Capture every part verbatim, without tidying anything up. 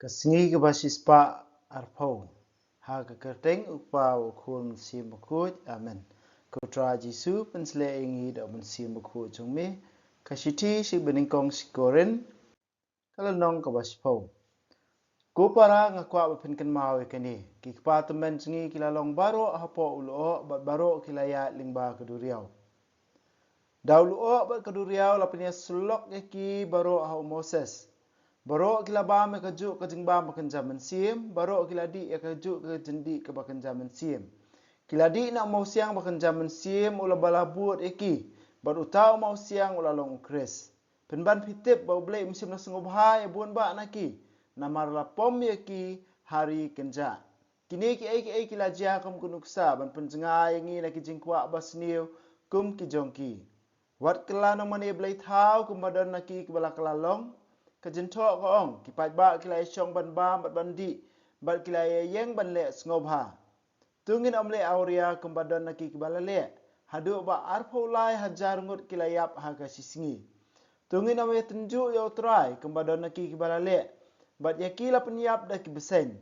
Ka sngi kaba shispah arphew. Ha ka kyrteng U Kpa, U Khun, U Mynsiem Bakhuid. Amen. Ko Trai Jisu, pynshlei ïa ngi da U Mynsiem Bakhuid jong me. Ka shithi sha ki banyngkong sha ki Korinth, ka lynnong kaba shiphew. Ko para, nga kwah ba phin kynmaw ïa kane: ki kpa tymmen jong ngi ki la long baroh hapoh u lyoh, bad baroh ki la ïaid lyngba ka duriaw. Da u lyoh bad ka duriaw la pynïasyllok ïa ki baroh ha u Moses. Baroh ki la bam ïa kajuh ka jingbam ba kynja mynsiem, baroh ki la dih ïa kajuh ka jingdih kaba kynja mynsiem. Ki la dih na u mawsiang ba kynja mynsiem, u la ba la bud ïa ki, bad uta u mawsiang u la long U Khrist. Pynban phi tip ba U Blei um shym la sngewbha ïa bun bah na ki, namar la pom ïa ki ha ri kynjah. Kine kiei kiei ki la jia kum ka nuksa ban pynjngai ïa ngi na ki jingkwah basniew kum ki jong ki. Wat kylla nongmane blei thaw kumba don na ki kiba la kylla long. Ka jingthoh ka ong, ki paidbah ki la ïashong ban bam bad ban dih, bad ki la ïaïeng ban leh sngewbha. To ngin ym leh awria kumba don na ki kiba la leh, haduh ba arphew lai hajar ngut ki la ïap ha ka shisngi. To ngin ym ïatynjuh ïa U Trai kumba don na ki kiba la leh, bad ïa ki la pynïap da ki bseiñ.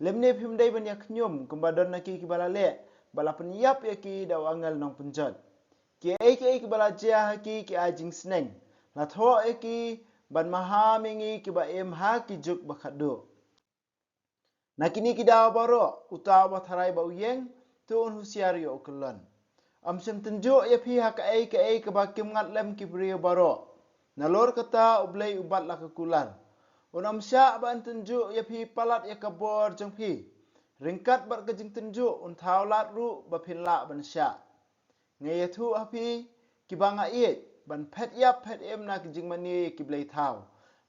Lymne phim dei ban ïakhñium kumba don na ki kiba la leh, ba la pynïap ïa ki da u angel nongpynjot. Kiei kiei kiba la jia ha ki ki ai jingsneng. La thoh ïa ki ban maham ïa ngi kiba im ha ki juk ba khatduh. Na kine ki daw baroh, uta uba tharai ba u ïeng, to un husiar ïa u kyllon. Ym shym tynjuh ïa phi ha kaei kaei kaba kim ngat lem ki briew baroh. Nalor kata U Blei u bat la ka kular. Un ym shah ba yn tynjuh ïa phi palat ïa ka bor jong phi. Ryngkat bad ka jingtynjuh un thaw lad ruh ba phin lah ban shah. Nga ïathuh ha phi, kiba nga ïeit, ban phet ïap phet im na ki jingmane ïa ki blei thaw.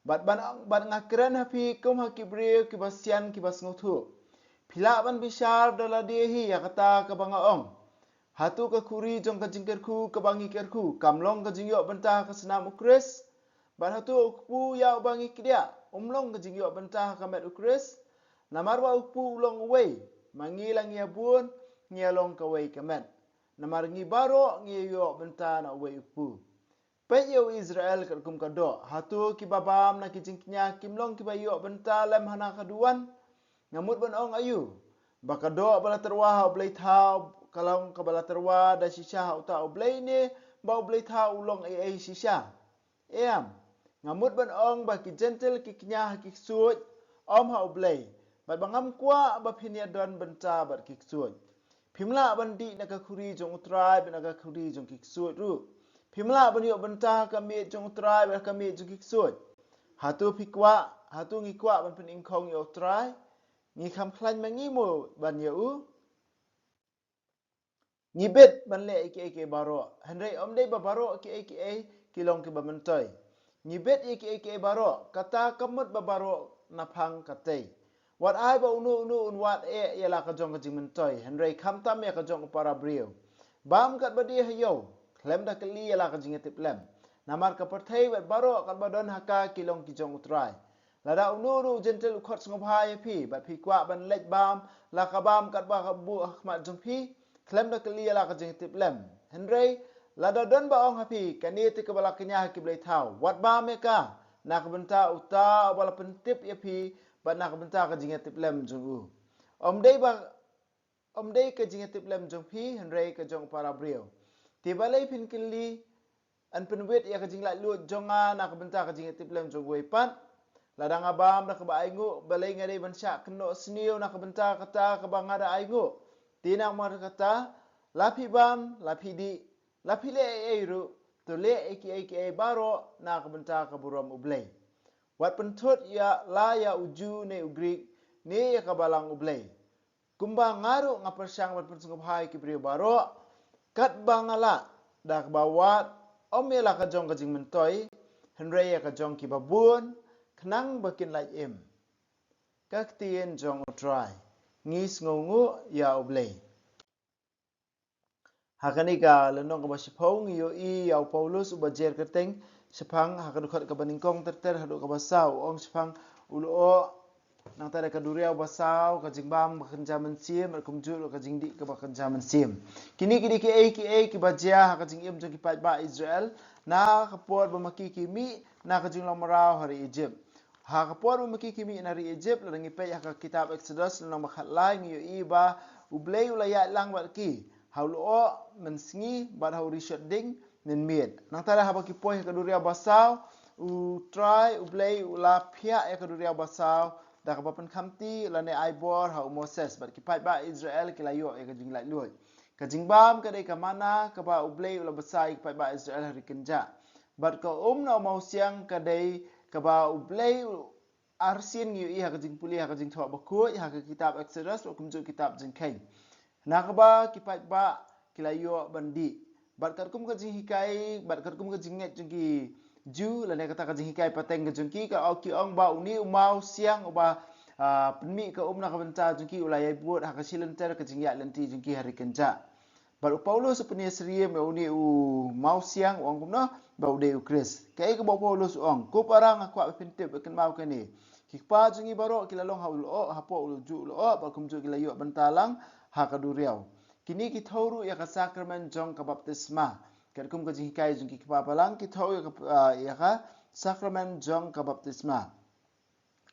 Bad ban, bad nga kren ha phi kum ha ki briew kiba sian kiba sngewthuh. Phi lah ban bishar da lade hi ïa kata kaba nga ong. Hato ka khuri jong ka jingkyrkhu kaba ngi kyrkhu kam long ka jingïoh bynta ha ka snam U Khrist? Bad hato u kpu ïa uba ngi kdiah um long ka jingïoh bynta ha ka met U Khrist? Namar ba u kpu u long uwei, ma ngi la ngi ïa bun, ngi ïa long kawei ka met. Namar ngi baroh ngi ïa ïoh bynta na uwei u kpu. Peit ïa u Israel katkum ka doh, hato kiba bam na ki jingkñia kim long kiba ïoh bynta lem ha na ka duwan? Nga mut ban ong aïu? Ba ka doh ba la tyrwa ha u blei thaw ka long kaba la tyrwa da shisha ha uta u blei, ne ba u blei thaw u long ei ei shisha? Em, nga mut ban ong ba ki Jentil ki kñia ha ki ksuid, ym ha u Blei. Bad ba ngam kwah ba phin ïa don bynta bad ki ksuid. Phim lah ban dih na ka khuri jong U Trai bad na ka khuri jong ki ksuid ruh. Phim lah ban ïoh bynta ha ka miej jong U Trai bad ha ka miej jong ki ksuid. Hato phi kwah, hato ngi kwah ban pynïngkhong ïa U Trai? Ngi kham khlaiñ ma ngi mo ban ïa u? Ngi bit ban leh ïa kiei kiei baroh, hynrei ym dei ba baroh kiei kiei ki long kiba myntoi. Ngi bit ïa kiei kiei baroh, kata ka mut ba baroh na phang katei. Wat ai ba uno uno un wad eh ïa la ka jong ka jingmyntoi, hynrei khamtam ïa ka jong u para briew. Bam katba die ha ïew, khlem da kylli ïa la ka jingïatiplem. Namar ka pyrthei bad baroh katba don ha ka ki long ki jong U Trai. Lada uno uno u Jentil u khot sngewbha ïa phi, bad phi kwah ban leit bam la ka bam katba ka buh ha khmat jong phi, khlem da kylli ïa la ka jingïatiplem. Hynrei lada don ba ong ha phi, kane te kaba la kñia ha ki blei thaw, wat bam ïa ka, na ka bynta uta uba la pyntip ïa phi, bad na ka bynta ka jingïatiplem jong u. Ym dei ba, ym dei ka jingïatiplem jong phi, hynrei ka jong u para briew. Te balei phin kylli, yn pynwit ïa ka jinglaitluid jong nga na ka bynta ka jingïatiplem jong uwei pat? Lada nga bam da kaba ainguh, balei nga dei ban shah kynnoh sniew na ka bynta kata kaba nga da ainguh? Te namar kata, la phi bam, la phi dih, la phi leh ei ei ruh, to leh ïa kiei kiei baroh na ka bynta ka burom U Blei. Wat pynthut ïa la ïa u Jiw ne u Grik, ne ïa ka balang U Blei. Kumba nga ruh nga pyrshang ban pynsngewbha ïa ki briew baroh katba nga lah, da kaba wad, ym ïa la ka jong ka jingmyntoi, hynrei ïa ka jong kiba bun, khnang ba kin lait im. Ka ktien jong U Trai. Ngi sngewnguh ïa U Blei. Ha kane ka lynnong kaba shiphew ngi ïohi ïa u Paulus uba jer kyrteng shaphang, ha ka dkhot kaba nyngkong ter ter haduh kaba saw, u ong shaphang u lyoh, nangta da ka duriaw ba saw, ka jingbam ba kynja mynsiem, bad kumjuh ruh ka jingdih kaba kynja mynsiem. Kine ki dei kiei kiei kiba jia ha ka jingim jong ki paidbah Israel na ka por ba ma ki ki mih na ka jinglong mraw ha ri Ijipt. Ha ka por ba ma ki ki mih na ri Egypt, lada ngi peit ha ka kitab Exodus lynnong ba khatlai, ngi ïohi ba U Blei u la ïaid lang bad ki ha u lyoh mynsngi bad ha u ri shading mynmiet. Nangta haba ki poi ha ka duriaw basaw, U Trai U Blei u la phiah ïa ka duriaw basaw da kaba pynkhamti lane ai bor ha u Moses bad ki paidbah Israel ki la ïoh ïa ka jinglaitluid. Ka jingbam ka dei ka manna kaba U Blei u la bsa ïa ki paidbah Israel ha ri kynjah. Bad ka um na u mawsiang ka dei kaba U Blei u arsien ngi ïohi ha ka jingpule ha ka Jingthoh Bakhuid, ha ka kitab Exodus bad kumjuh kitab Jingkheiñ. Na kaba ki paidbah ki la ïoh ban dih. Bad katkum ka jinghikai, bad katkum ka jingngeit jong ki Jiw, lane kata ka jinghikai pateng ka jong ki, ka ong, ki ong ba une u mawsiang uba, ah, pynmih ka um na ka bynta jong ki u la ïai bud ha ka shilynter ka jingïaid lynti jong ki ha ri kynjah. Bad u Paulus u pynïasyriem ïa une u mawsiang, u ong kumno, ba u dei u Khrist. Kaei kaba u Paulus u ong? Ko para, nga kwah ba phin tip ba kynmaw kane. Ki kpa jong ngi baroh ki la long ha u lyoh, hapoh u juh lyoh, bad kumjuh ki la ïoh bynta lang ha ka duriaw. Kine ki thew ruh ïa ka sakramen jong ka baptisma. Katkum ka jinghikai jong ki kpa balang, ki thew ïa ka, ah, ïa ka sakramen jong ka baptisma.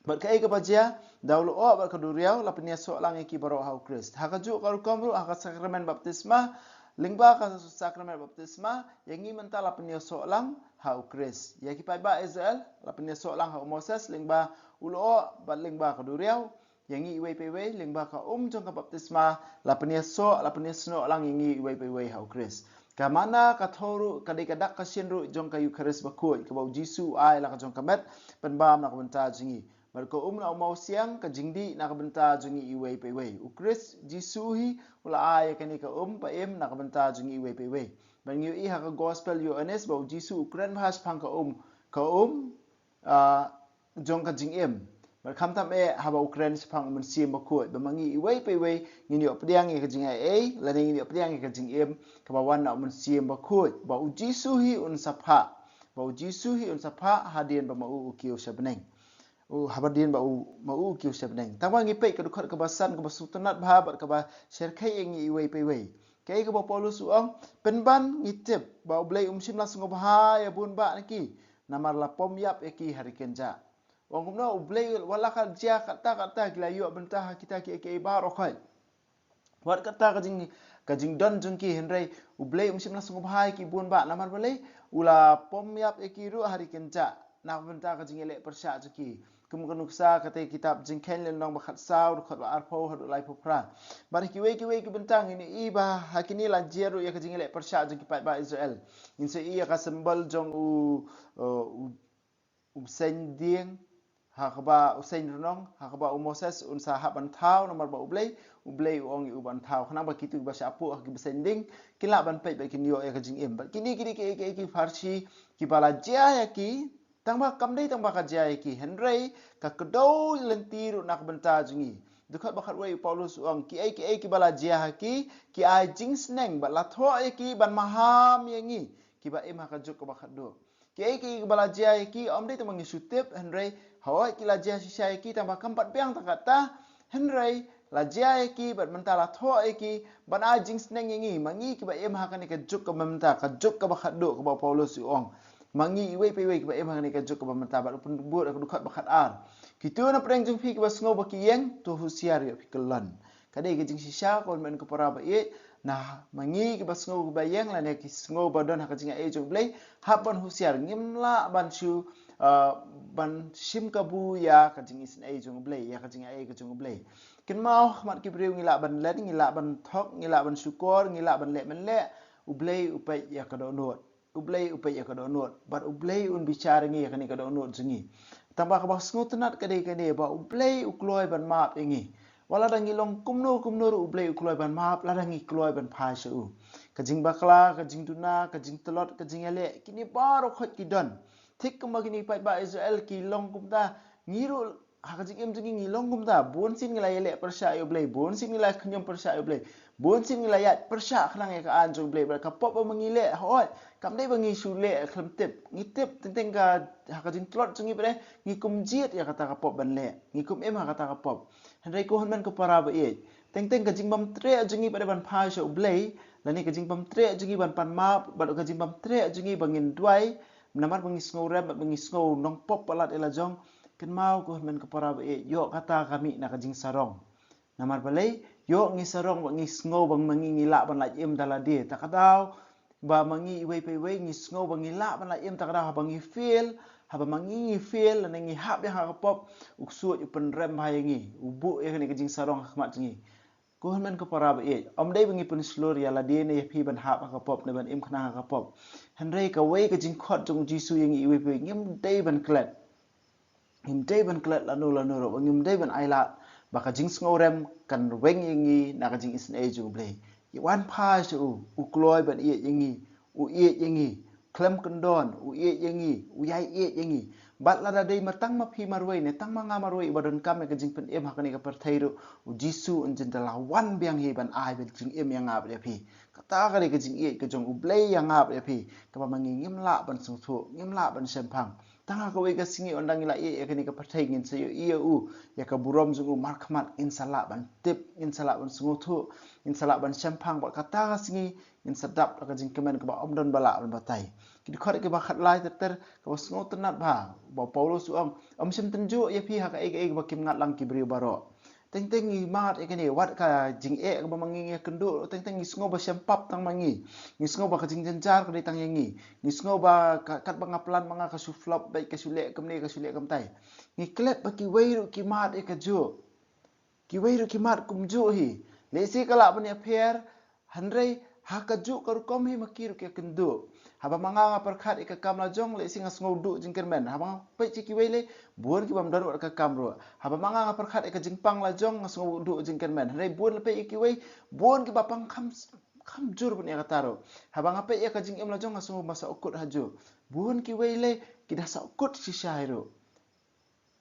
Bad kaei kaba jia? Da u lyoh bad ka duriaw la pynïasoh lang ïa ki baroh ha u Khrist. Ha kajuh ka rukom ruh, ha ka sakramen baptisma, lyngba ka sakramen baptisma, ïa ngi mynta la pynïasoh lang ha u Khrist. Ïa ki paidbah Israel la pynïasoh lang ha u Moses lyngba u lyoh bad lyngba ka duriaw. Ïa ngi iwei pa iwei, lyngba ka um jong ka baptisma, la pynïasoh, la pynïasnoh lang ïa ngi iwei pa iwei ha u Khrist. Ka manna, ka thew ruh, ka dei ka dak ka shin ruh jong ka Eukharist Bakhuid, kaba u Jisu u ai la ka jong ka met pynbam na ka bynta jong ngi. Bad ka um na u mawsiang, ka jingdih na ka bynta jong ngi iwei pa iwei. U Khrist Jisu hi u la ai ïa kane ka um ba im na ka bynta jong ngi iwei pa iwei. Bad ngi ïohi ha ka Gospel Ïoannis ba u Jisu u kren bha shaphang ka um, ka um, ah, jong ka jingim. Bad khamtam eh haba u kren shaphang u Mynsiem Bakhuid, ba ma ngi iwei pa iwei ngin ïoh pdiang ïa ka jingaiei, lane ngin ïoh pdiang ïa ka jingim kaba wan na u Mynsiem Bakhuid. Ba u Jisu hi un sa phah, ba u Jisu hi un sa phah hadien ba ma u u kiew sha bneng. U, hadien ba u, ma u u kiew sha bneng. Tangba ngi peit ka dkhot kaba san, kaba sngewtynnat bha bad kaba shyrkhei ïa ngi iwei pa iwei. Kaei kaba u Paulus u ong? Pynban ngi tip ba U Blei um shym la sngewbha ïa bun bah na ki, namar la pom ïap ïa ki ha ri kynjah. U ong kumno? U Blei, wat la ka jia katta katta, ki la ïoh bynta ha kita kiei kiei baroh khoit. Wat kata ka jing, ka jingdon jong ki, hynrei U Blei um shym la sngewbha ïa ki bun bah, namar balei? U la pom ïap ïa ki ruh ha ri kynjah na ka bynta ka jingïaleh pyrshah jong ki. Kum ka nuksa kata ka kitab Jingkheiñ lynnong ba khatsaw, dkhot ba arphew haduh laiphew phra. Bad ha kiwei kiwei ki bynta ngin ïohi ba ha kine la jia ruh ïa ka jingïaleh pyrshah jong ki paidbah Israel. Ngin sa ïohi ïa ka symbol jong u, uh, u, u bseiñ dieng, ha kaba u bseiñ rnong, ha kaba u Moses un sa hap ban thaw, namar ba U Blei, U Blei u ong ïa u ban thaw. Khnang ba kito kiba shah puh ha ki bseiñ dieng kin lah ban peit bad kin ïoh ïa ka jingim. Bad kine, kine kiei kiei ki pharshi kiba la jia ïa ki, tangba kam dei tangba ka jia ïa ki, hynrei ka kdew lynti ruh na ka bynta jong ngi. Dkhot ba khatwei u Paulus u ong, kiei kiei kiba la jia ha ki, ki ai jingsneng bad la thoh ïa ki ban maham ïa ngi kiba im ha ka juk kaba khatduh. Kiei kiei kiba la jia ïa ki, ym dei tang ba ngi shu tip, hynrei hooid ki la jia shisha ïa ki, tangba kam pat biang tang katta, hynrei la jia ïa ki bad mynta la thoh ïa ki ban ai jingsneng ïa ngi, ma ngi kiba im ha kane ka juk kaba mynta, ka juk kaba khatduh kaba u Paulus u ong. Ma ngi iwei pa iwei kiba im ha kane ka juk kaba mynta. Bad u pynbud ha ka dkhot ba khatar, kito na pdeng jong phi kiba sngew ba ki ïeng, to husiar ïoh phi kyllon. Ka dei ka jingshisha, ko hynmen ko para ba ïeit, na ma ngi kiba sngew kiba ïeng lane ki sngew ba don ha ka jingaiei jong U Blei, hap ban husiar, ngim lah ban shu, ah, ban shim kabu ïa ka jingisynei jong U Blei, ïa ka jingaiei ka jong U Blei. Kynmaw, ha khmat ki briew ngi lah ban leh, ngi lah ban thok, ngi lah ban shukor, ngi lah ban leh mynleh, U Blei u peit ïa ka dohnud. U Blei u peit ïa ka dohnud, bad U Blei un bishar ïa ngi ïa kane ka dohnud jong ngi. Tangba kaba sngewtynnat ka dei kane ba U Blei u kloi ban map ïa ngi. Wat lada ngi long kumno kumno ruh U Blei u kloi ban map, lada ngi kloi ban phai sha u. Ka jingbakla, ka jingduna, ka jingtlot, ka jingïaleh, kine baroh khoit ki don. Thik kumba kine ki paidbah Israel ki long kumta, ngi ruh ha ka jingim jong ngi ngi long kumta, bun sien ngi la ïaleh pyrshah ïa U Blei, bun sien ngi la khñium pyrshah ïa U Blei, bun sien ngi la ïaid pyrshah khnang ïa ka aiñ jong U Blei, bad ka pop ba ma ngi leh, hooid, kam dei ba ngi shu leh khlem tip, ngi tip, teng teng ka, ha ka jingtlot jong ngi pat de, ngi kum jied ïa kata ka pop ban leh, ngi kum im ha kata ka pop. Hynrei ko hynmen ko para ba ïeit, teng teng ka jingbymtreh jong ngi pat de ban phai sha U Blei, lane ka jingbymtreh jong ngi ban pan map, bad ka jingbymtreh jong ngi ba ngin duwai, namar ba ngi sngew rem, bad ba ngi sngew nongpop palat ïa la jong, Kynmaw ko hynmen ko para ba ïeit, ïoh kata ka mih na ka jingsarong. Namar balei? Ïoh ngi sarong bad ngi sngew ba ma ngi ngi lah ban lait im da lade. Ta ka daw ba ma ngi iwei pa iwei ngi sngew ba ngi lah ban lait im, ta ka daw haba ngi fail, haba ma ngi ngi fail lane ngi hap ïa ka pop, u ksuid u pynrem bha ïa ngi, u buh ïa kane ka jingsarong ha khmat jong ngi. Ko hynmen ko para ba ïeit, ym dei ba ngi pynshlur ïa lade ne ïa phi ban hap ha ka pop ne ban im khnang ha ka pop. Hynrei kawei ka jingkhot jong u Jisu ïa ngi iwei pa iwei, ngim dei ban klet. Ngim dei ban klet lano lano ruh, ngim dei ban ailad ba ka jingsngewrem kan weng ïa ngi na ka jingisynei jong U Blei. Ïa wan phai sha u, u kloi ban ïeit ïa ngi, u ïeit ïa ngi khlem kyndon, u ïeit ïa ngi, u ïai ïeit ïa ngi. Bad lada dei ma tang ma phi marwei ne tang ma nga marwei ba donkam ïa ka jingpynim ha kane ka pyrthei ruh, u Jisu un jin da la wan biang hi ban ai bad jingim ïa nga bad ïa phi. Kata ka dei ka jingïeit ka jong U Blei ïa nga bad ïa phi, kaba ma ngi ngim lah ban sngewthuh, ngim lah ban shemphang. Tang ha kawei ka sngi ynda ngi la ïeit ïa kane ka pyrthei ngin sa ïohi ïa u, ïa ka burom jong u markhmat, ngin sa lah ban tip, ngin sa lah ban sngewthuh, ngin sa lah ban shemphang, bad kata ka sngi ngin sa dap da ka jingkmen kaba ym don ba lah ban batai. Ki dkhot kiba khatlai ter ter kaba sngewtynnat bha, ba u Paulus u ong, ym shym tynjuh ïa phi ha kaei kaei kaba kim ngat lang ki briew baroh. Teng teng ngi mad ïa kane, wat ka jingeh kaba ma ngi ngi ïakynduh, teng teng ngi sngew ba shempap tang ma ngi. Ngi sngew ba ka jingjynjar ka dei tang ïa ngi. Ngi sngew ba ka, katba nga plan ma nga ka shu flop beit, ka shu leh kumne, ka shu leh kumtai. Ngi klet ba kiwei ruh ki mad ïa kajuh. Kiwei ruh ki mad kumjuh hi. Lehse ka lah ban ïapher, hynrei ha kajuh ka rukom hi ma ki ruh ki ïakynduh. Haba ma nga nga pyrkhat ïa ka kam lajong, lehse nga sngew duh jingkyrmen. Haba nga peit ïa kiwei lei, bun ki bym don wat ka kam ruh. Haba ma nga nga pyrkhat ïa ka jingpang lajong, nga sngew duh jingkyrmen. Hynrei bun lei peit ïa kiwei, bun kiba pang kham, kham jur ban ïa kata ruh. Haba nga peit ïa ka jingim lajong, nga sngew ba sahkut hajuh. Bun kiwei lei ki da sahkut shisha hi ruh.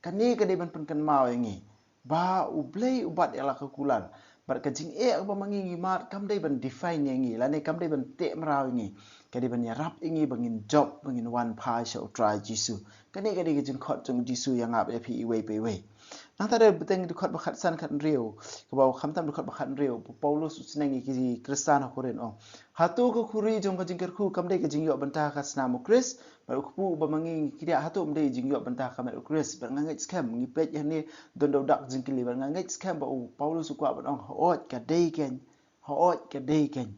Kane ka dei ban pynkynmaw ïa ngi ba U Blei u bat ïa la ka kular. Bad ka jingeh kaba ma ngi ngi mad kam dei ban define ïa ngi, lane kam dei ban teh mraw ïa ngi. Ka dei ban ïarap ïa ngi ba ngin jop, ba ngin wan phai sha U Trai Jisu. Kane ka dei ka jingkhot jong U Jisu ïa nga bad ïa phi iwei pa iwei. Nangta dei bteng dkhot ba khatsan khathynriew, kaba khamtam dkhot ba khathynriew, Paulus u sneng ïa ki Khristan ha Korinth, ong, hato ka khuri jong ka jingkyrkhu kam dei ka jingïoh bynta ha ka snam U Khrist? Bad u kpu uba ma ngi ngi kdiah, hato ym dei jingïoh bynta ha ka met U Khrist? Bad nga ngeit skhem, ngi peit hangne don da u dak jingkylli, bad nga ngeit skhem ba u Paulus u kwah ban ong, hooid ka dei keiñ, hooid ka dei keiñ.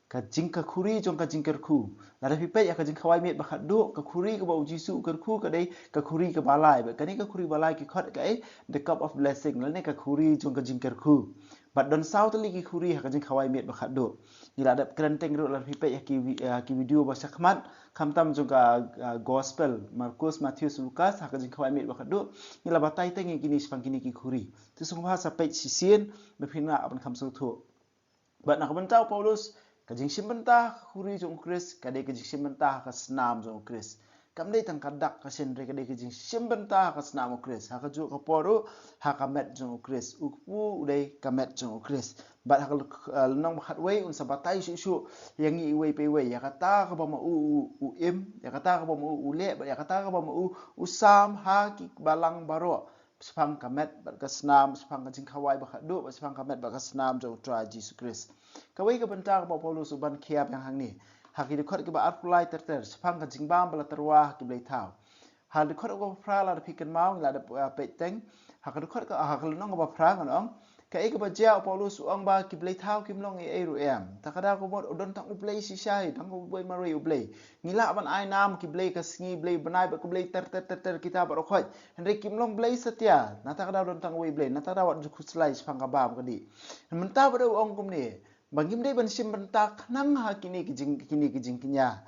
Ka jing, ka khuri jong ka jingkyrkhu. Lada phi peit ïa ka Jingkhawai Miet Bakhatduh, ka khuri kaba u Jisu u kyrkhu ka dei ka khuri kaba lai. Bad kane ka khuri ba lai ki khot ka ei, the cup of blessing, lane ka khuri jong ka jingkyrkhu. Bad don saw tylli ki khuri ha ka Jingkhawai Miet Bakhatduh. Ngi la dep kren teng ruh lada phi peit ha ki vi-, ha ki video ba shakhmat, khamtam jong ka, ah, Gospel Markus, Mathaios, Lukas, ha ka Jingkhawai Miet Bakhatduh, ngi la batai teng ïa kine shaphang kine ki khuri. Te sngewbha sa peit shisien ba phin lah ban kham sngewthuh. Bad na ka bynta u Paulus, ka jingshim bynta ha ka khuri jong U Khrist ka dei ka jingshim bynta ha ka snam jong U Khrist. Kam dei tang ka dak ka shin, hynrei ka dei ka jingshim bynta ha ka snam U Khrist. Ha kajuh ka por ruh, ha ka met jong U Khrist. U kpu u dei ka met jong U Khrist. Bad ha ka l-, eh, lynnong ba khatwei un sa batai shuh shuh ïa ngi iwei pa iwei, ïa kata kaba ma u, u, u im, ïa kata kaba ma u, u leh, bad ïa kata kaba ma u, u sam ha ki balang baroh. Shaphang ka met bad ka snam, shaphang ka Jingkhawai Bakhatduh, bad shaphang ka met bad ka snam jong U Trai Jisu Khrist. Kawei ka bynta kaba u Paulus u ban khia biang hangne. Ha ki dkhot kiba arphew lai ter ter, shaphang ka jingbam ba la tyrwa ha ki blei thaw. Ha dkhot kaba phra lada phi kynmaw, ngi la dep, ah, peit teng. Ha ka dkhot ka, ha ka lynnong kaba phra ngan ong, kaei kaba jia u Paulus u ong ba ki blei thaw kim long ei ei ruh em. Ta ka daw ka mut u don tang U Blei shisha hi, tang U Blei marwei U Blei. Ngi lah ban ai nam ki blei ka sngi, blei bnai, bad ki blei ter ter ter ter kita baroh khoit. Hynrei kim long Blei satia, nangta ka daw don tang uwei Blei, nangta ka daw wat ju khuslai shaphang ka bam ka dih. Mynta ba da u ong kumne, ba ngim dei ban shim bynta khnang ha kine ki jing, kine ki jingkñia.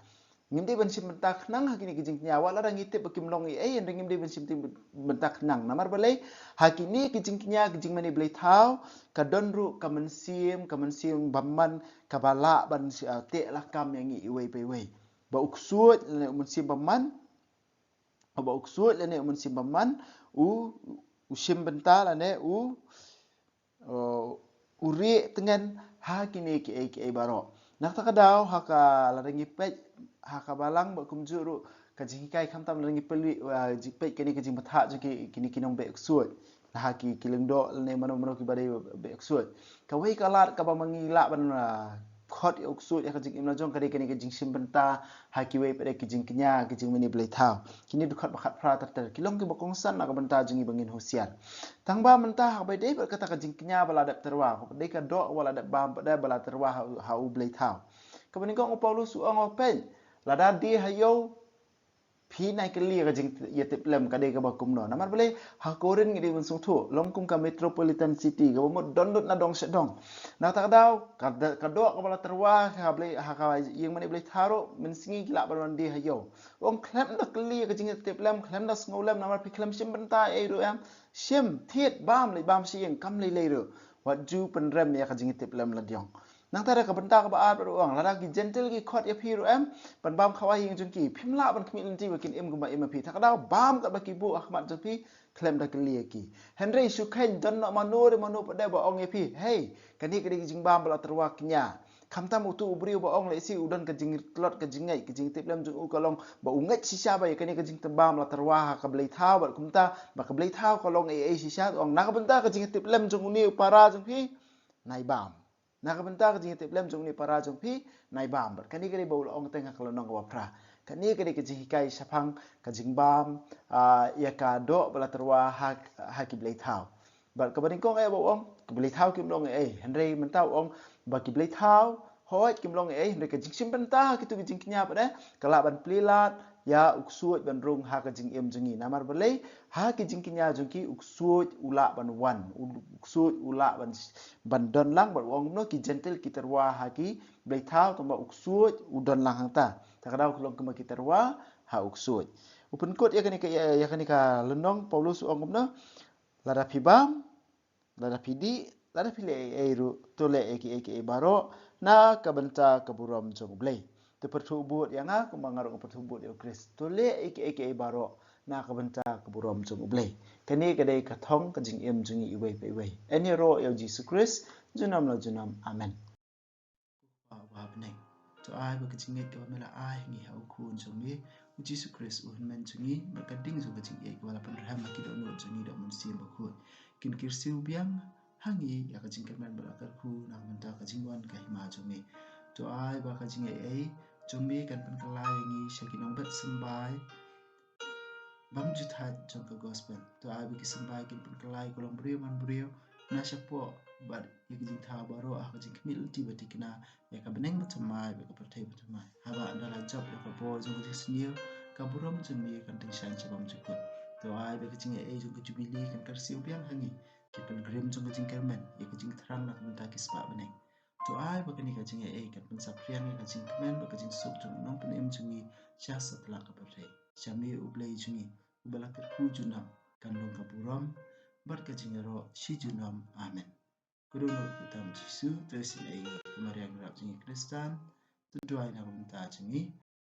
Ngim dei ban shim bynta khnang ha kine ki jingkñia. Wat lada ngi tip ba kim long ei ei, hynrei ngim dei ban shim bynta khnang. Namar balei? Ha kine ki jingkñia, ki jingmane blei thaw, ka don ruh ka mynsiem, ka mynsiem bymman, kaba lah ban, ah, teh lakam ïa ngi iwei pa iwei. Ba u ksuid lane u mynsiem bymman, ba u ksuid lane u mynsiem bymman, u, u shim bynta lane u, uh, u rieh tngen ha kine kiei kiei baroh. Nangta ka daw ha ka, lada ngi peit ha ka balang bad kumjuh ruh ka jinghikai, khamtam lada ngi peit, uh, jing, peit kane ka jingbthah jong ki, kine ki nongbeh ksuid. Ha ki, ki lyngdoh lane mano mano kiba dei beh ksuid. Kawei ka lad kaba ma ngi lah ban, uh, khot ïa u ksuid ïa ka jingim la jong ka dei kane ka jingshim bynta ha kiwei pat de ki jingkñia ki jingmane blei thaw. Kine dkhot ba khatphra ter ter ki long kiba kongsan na ka bynta jong ngi ba ngin husiar. Tang ba mynta ha kaba ïadei bad kata ka jingkñia ba la dep tyrwa, ka dei ka doh ba la dep bam pat de ba la tyrwa ha u, ha u blei thaw. Kaba nyngkong u Paulus u ong, peit, lada die ha ïew phi nai kylli ïa ka jingïatiplem ka dei kaba kumno. Namar balei ha Korinth ngi dei ban sngewthuh long kum ka metropolitan city kaba mut don lut na dong sha dong. Na kata ka daw ka, ka doh kaba la tyrwa ha ka blei, ha ka ïing mane blei thaw ruh mynsngi ki lah ban wan die ha ïew. U ong khlem da kylli ïa ka jingïatiplem, khlem da sngewlem, namar phi khlem shim bynta ei ruh em. Shim, thied, bam, leit bam sha ïing, kam lei lei ruh. Wat ju pynrem ïa ka jingïatiplem la jong. Nangta da ka bynta kaba ar pat u ong, lada ki Jentil ki khot ïa phi ruh em ban bam khawai ha ïing jong ki, phim lah ban khmih lynti ba kin im kumba im ïa phi. Te ka daw bam katba ki buh ha khmat jong phi khlem da kylli ïa ki. Hynrei shu kheiñ, don noh mano re mano pat de ba ong ïa phi, hei, kane ka dei ka jingbam ba la tyrwa kñia. Khamtam utu u briew ba ong lehse u don ka jingtlot ka jingngeit, ka jingïatiplem jong u ka long ba u ngeit shisha ba ïa kane ka jingbam la tyrwa ha ka blei thaw, bad kumta ba ka blei thaw ka long ei ei shisha, u ong na ka bynta ka jingïatiplem jong une u para jong phi, nai bam. Na ka bynta ka jingïatiplem jong une u para jong phi, nai bam. Bad kane ka dei ba u la ong teng ha ka lynnong kaba phra. Kane ka dei ka jinghikai shaphang ka jingbam, ah, ïa ka doh ba la tyrwa ha, ha ki blei thaw. Bad kaba nyngkong eh ba u ong, ki blei thaw kim long ei ei. Hynrei mynta u ong ba ki blei thaw, hooid kim long ei ei, hynrei ka jingshim bynta ha kitu ki jingkñia pat de ka lah ban plie lad ïa u ksuid ban rung ha ka jingim jong ngi. Namar balei, ha ki jingkñia jong ki u ksuid u lah ban wan, u ksuid u lah ban, ban don lang, bad u ong kumno, ki Jentil ki tyrwa ha ki blei thaw, tang ba u ksuid u don lang hangta. Te ka daw ki long kumba ki tyrwa ha u ksuid. U pynkut ïa kane ka, ïa, ïa kane ka lynnong, Paulus u ong kumno, lada phi bam, lada phi dih, lada phi leh ei ei ruh, to leh ïa kiei kiei baroh na ka bynta ka burom jong U Blei. To pyrthuh bud ïa nga kumba nga ruh nga pyrthuh bud ïa U Khrist. To leh ïa kiei kiei baroh na ka bynta ka burom jong U Blei. Kane ka dei ka thong ka jingim jong ngi iwei pa iwei. Yn ïaroh ïa U Jisu Khrist junom la junom. Amen. Ko Kpa uba ha bneng, to ai ba ka jingngeit kaba me la ai ha ngi ha u Khun jong me U Jisu Khrist u hynmen jong ngi, bad ka ding jong ka jingïeit kaba la pynrhem ha ki dohnud jong ngi da U Mynsiem Bakhuid, kin kyrsiew biang ha ngi ïa ka jingkyrmen bad la kyrkhu na ka bynta ka jingwan ka hima jong me. To ai ba ka jingaiei jong me kan pynkylla ïa ngi sha ki nongbet symbai bymjuthaid jong ka gospel. To ai ba ki symbai kin pynkylla ïa ka longbriew manbriew na shapoh bad ïa ka jingthaw baroh ha ka jingkhmih lynti ba thikna ïa ka bneng bathymmai bad ka pyrthei bathymmai. Haba ynda la jop ïa ka bor jong ka jingsniew, ka burom jong me kan tyngshaiñ sha bymjukut. To ai ba ka jingaiei jong ka jubili kan kyrsiew biang ha ngi, ki pilgrim jong ka jingkyrmen, ïa ka jingthrang na ka bynta ki spah bneng. To ai ba kane ka jingaiei kan pynsaphriang ïa ka jingkmen bad ka jingsuk jong u Nongpynim jong ngi sha satlak ka pyrthei. Sha me U Blei jong ngi uba la kyrkhu junom, kan long ka burom bad ka jingïaroh shi junom. Amen. Ko dohnud kyrteng Jisu, to isynei ïa ngi. Ko Maria nongrep jong ngi Khristan, to duwai na ka bynta jong ngi.